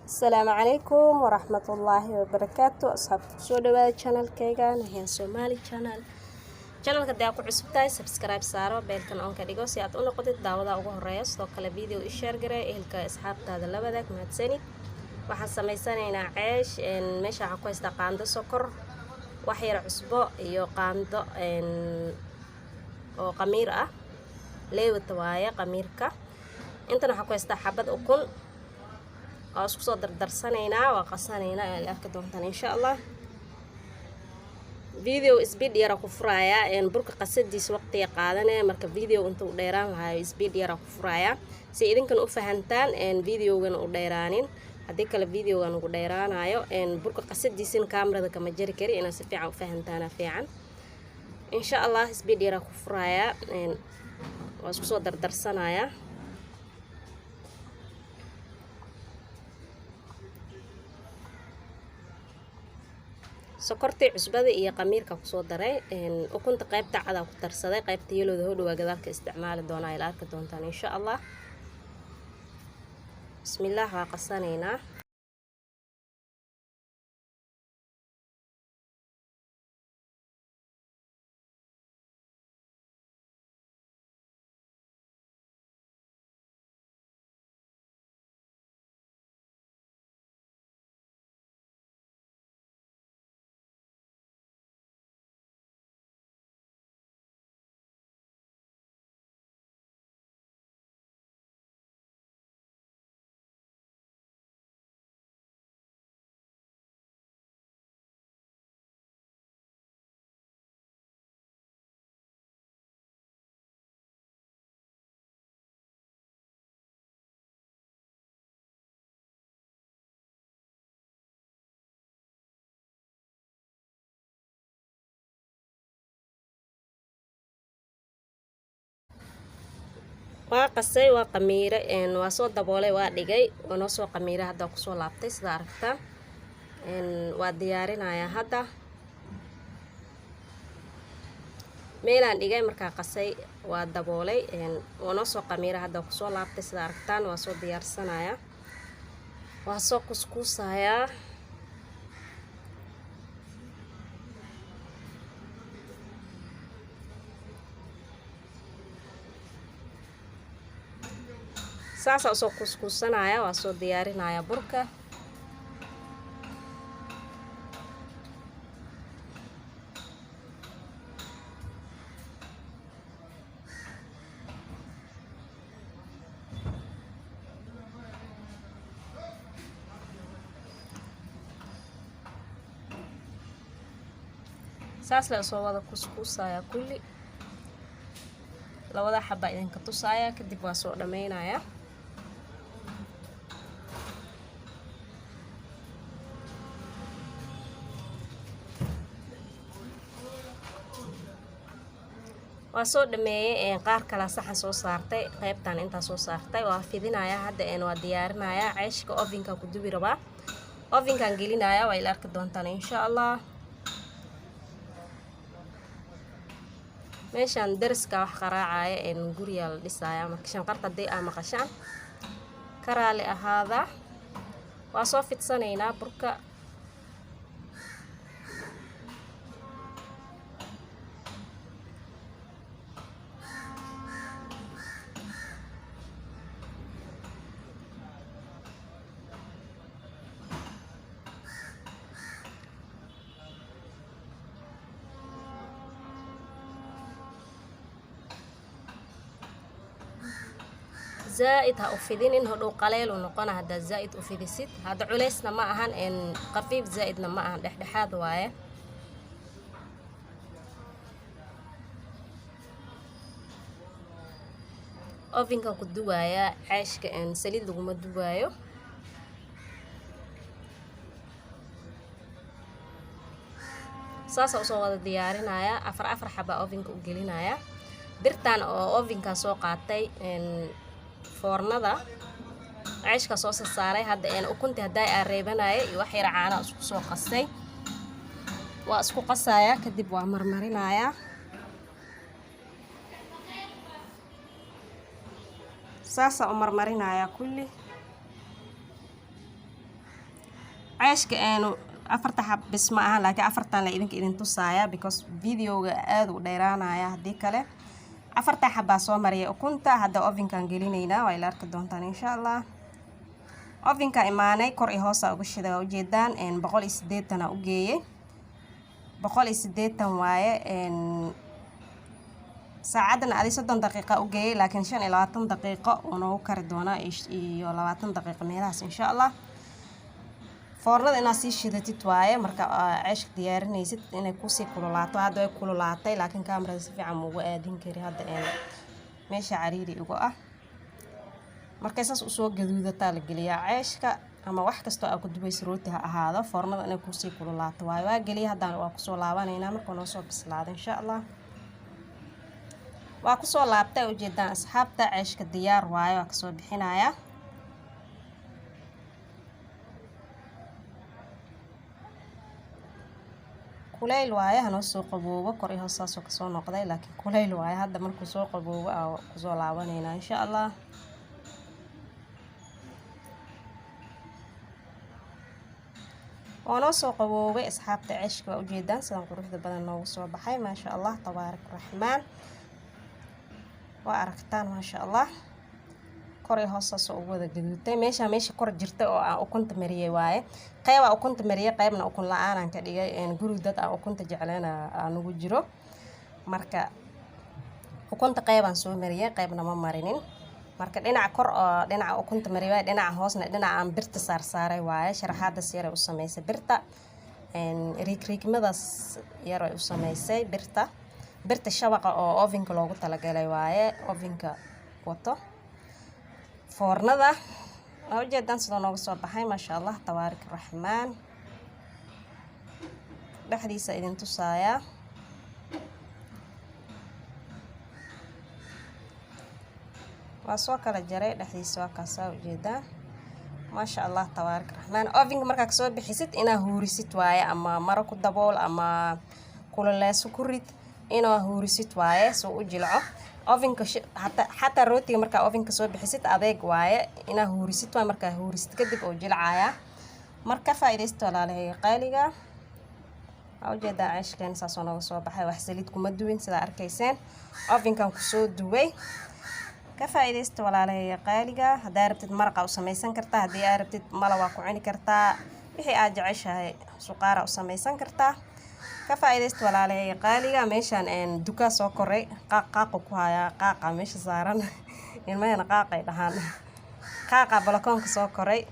Asalaamu calaykum waraxmatullaahi wabarakaatu. Asxaabta, kusoo dhawaada channelkayga Nahyan Somali Channel. Channelka hadii aad ku cusub tahay, subscribe saaro, bellkan on ka dhigo si aad u noqotid daawada ugu horeeya. Sidoo kale video i share garee, ehelka, asxaabtaada la wadaag. Mahadsanid. Waxaan samaysanaynaa ceesh. Meesha waxaan ku haystaa qaando sokor, wax yar cusbo iyo qaando oo qamiir ah, leewata waaye qamiirka. Intan waxaan ku haystaa xabad ukun. Waa isku soo dardarsanaynaa, waa qasanaynaa. Aad arki doontaan insha Allah. Video speed yara ku furayaa. Burka qasadiisa waqtiga qaadanaya, marka video inta u dheeraan lahayo speed yara ku furayaa si idinkan u fahantaan, videogan u dheeraanin. Haddii kale videogan ugu dheeraanayo. Burka qasadiisina kaamarada kama jari kari. Inaad si fiican u fahantaana fiican insha Allah. Speed yara ku furayaa, waa isku soo dardarsanayaa. Sokortii, cusbada iyo qamiirka kusoo daray. Ukunta qaybta cadaa ku darsaday, qaybta yellowda hodhowaa gadaalka isticmaali doonaa, ila arki doontaan insha Allah. Bismillaah, waa qasanaynaa. Waa qasay, waa qamiire, waa soo daboolay, waa dhigay, waa noo soo qamiiray. Hadda kusoo laabtay, sida aragtaa waa diyaarinayaa. Hadda meelaan dhigay markaa qasay, waa daboolay, waa noo soo qamiiray. Hadda kusoo laabtay, sida aragtaan waa soo diyaarsanayaa, waa soo kuskuusayaa. Saasaa usoo kuskuusanaya, waa soo diyaarinaya burka. Saas la soo wada kuskuusaya kulli, labada xaba idinka tusaaya, kadib waa soo dhammaynaya. Waa soo dhameeyey. Qaar kalaa saxan soo saartay, qaybtan intaa soo saartay, waa fidinaya hadda. Waa diyaarinaya ceeshka. Ovenka ku dubi rabaa, ovenkaan gelinaya, waa ila arki doontaan insha Allah. Meeshaan dariska wax qaraacaya, guriyaa la dhisaya, marka shanqarta haddii aa maqashaan ka raali ahaada. Waa soo fidsanaynaa burka. Zaa-id ha u fidinin, hodhow qaleyl u noqona haddaad zaa-id u fidisid. Hadda culeysna ma ahan, qafiif zaa-idna ma ahan, dhexdhexaad waaye. Ovenkan ku duwaaya ceeshka, saliid laguma duwaayo. Saasa usoo wada diyaarinaya, afar afar xaba ovenka u gelinaya. Birtan oo ovenka soo qaatay, foornada ceeshka soo sasaaray. Hadda ukuntii haddaa aa reebanaya iyo wax yar caana isku soo qastay, waa isku qasaya, kadib waa marmarinayaa. Saasaa u marmarinayaa kulli. Ceeshka afarta xab bis ma aha, laakiin afartan la idinka idin tusaaya because videoga aada u dheeraanaya haddii kale. Afarta xabbaa soo mariyay ukunta. Hadda ovenkaan gelinaynaa, waa ila arki doontaan insha Allah. Ovenka imaanay, kor iyo hoosa uga shiday, waa ujeedaan. 180 aa u geeyey, 180 waaye. Saacaddan adi 30 daqiiqa u geeyey, laakiin 25 daqiiqo uu noogu kari doonaa iyo 20 daqiiqo meelahaas insha Allah. Foornada inaad sii shidatid waaye marka ceeshka diyaarinaysid, inay kusii kululaato. Hadda way kululaatay, laakiin kaamarada si fiican ma ugu aadin kari hadda, meesha cariiri igu ah. Markay saas usoo gaduudataa la geliyaa ceeshka ama wax kastoo aa ku dubaysa, rooti ha ahaado. Foornada inay kusii kululaato waaye. Waa geliya, haddana waa kusoo laabanaynaa markuu noo soo bislaado insha Allah. Waa kusoo laabtay, ujeedaan asxaabta, ceeshka diyaar waaye, waa kasoo bixinayaa. Kuleyl waaye, hanoo soo qaboobo. Kor iyo hoos saasoo kasoo noqday, laakiin kuleyl waaye. Hadda markuu soo qaboobo aa kusoo laabanaynaa insha Allah. Waa noo soo qaboobay asxaabta ceeshka, waa ujeedaan sidan quruxda badan noogu soo baxay. Maasha Allah, tabaarak raxmaan, waa aragtaan. Maasha Allah, kor iyo hoos saasoo ugu wada gaduutay. Meesha meesha kor jirta oo aan ukunta mariyay waaye. Qeybaa ukunta mariyay, qeybna ukun la-aanaan ka dhigay. Guri dad aan ukunta jecleen aanugu jiro, marka ukunta qeybaan soo mariyay, qeybna ma marinin. Marka dhinaca kor oo dhinaca ukunta mariyay waaye, dhinaca hoosna dhinaca aan birta saarsaaray waaye. Sharaxaadaas yaray u samaysay birta, riigriigmadaas yaray u samaysay birta. Birta shabaqa oo ovenka loogu talagalay waaye, ovenka wato foornada. Waa ujeedaan sidoo nooga soo baxay. Maasha Allah, tabaarik raxmaan. Dhexdiisa idin tusaaya. Waa soo kala jaray dhexdiisa, waa kaasaa, ujeedaan. Maasha Allah, tabaarik raxmaan. Ovenka markaa kasoo bixisid inaa huurisid waaye, ama maro ku dabool ama kululeeso ku rid, inaa huurisid waaye soo u jilco. Ovenka xataa rootiga markaa ovenka soo bixisid adeeg waaye, inaa huurisid waaye. Markaa huurisid kadib oo jilcaya. Marka faa'iidaysta walaalahayga qaaliga. Waa ujeedaa ceeshkeen saasoo nooga soo baxay. Wax saliid kuma duwin, sidaa arkayseen, ovenkan kusoo duway. Ka faa'iidaysta walaalahayga qaaliga. Haddaa rabtid maraqa u samaysan kartaa, haddii aa rabtid mala waa ku cuni kartaa, wixii aad jeceshahay suqaara u samaysan kartaa. Ka faa'iidaysta walaalahayga qaaliga. Meeshaan dukaa soo koray, qaaq qaaqu ku hayaa, qaaqa meesha saaran. Ilmahena qaaqay dhahaan, qaaqa balakoonka soo koray.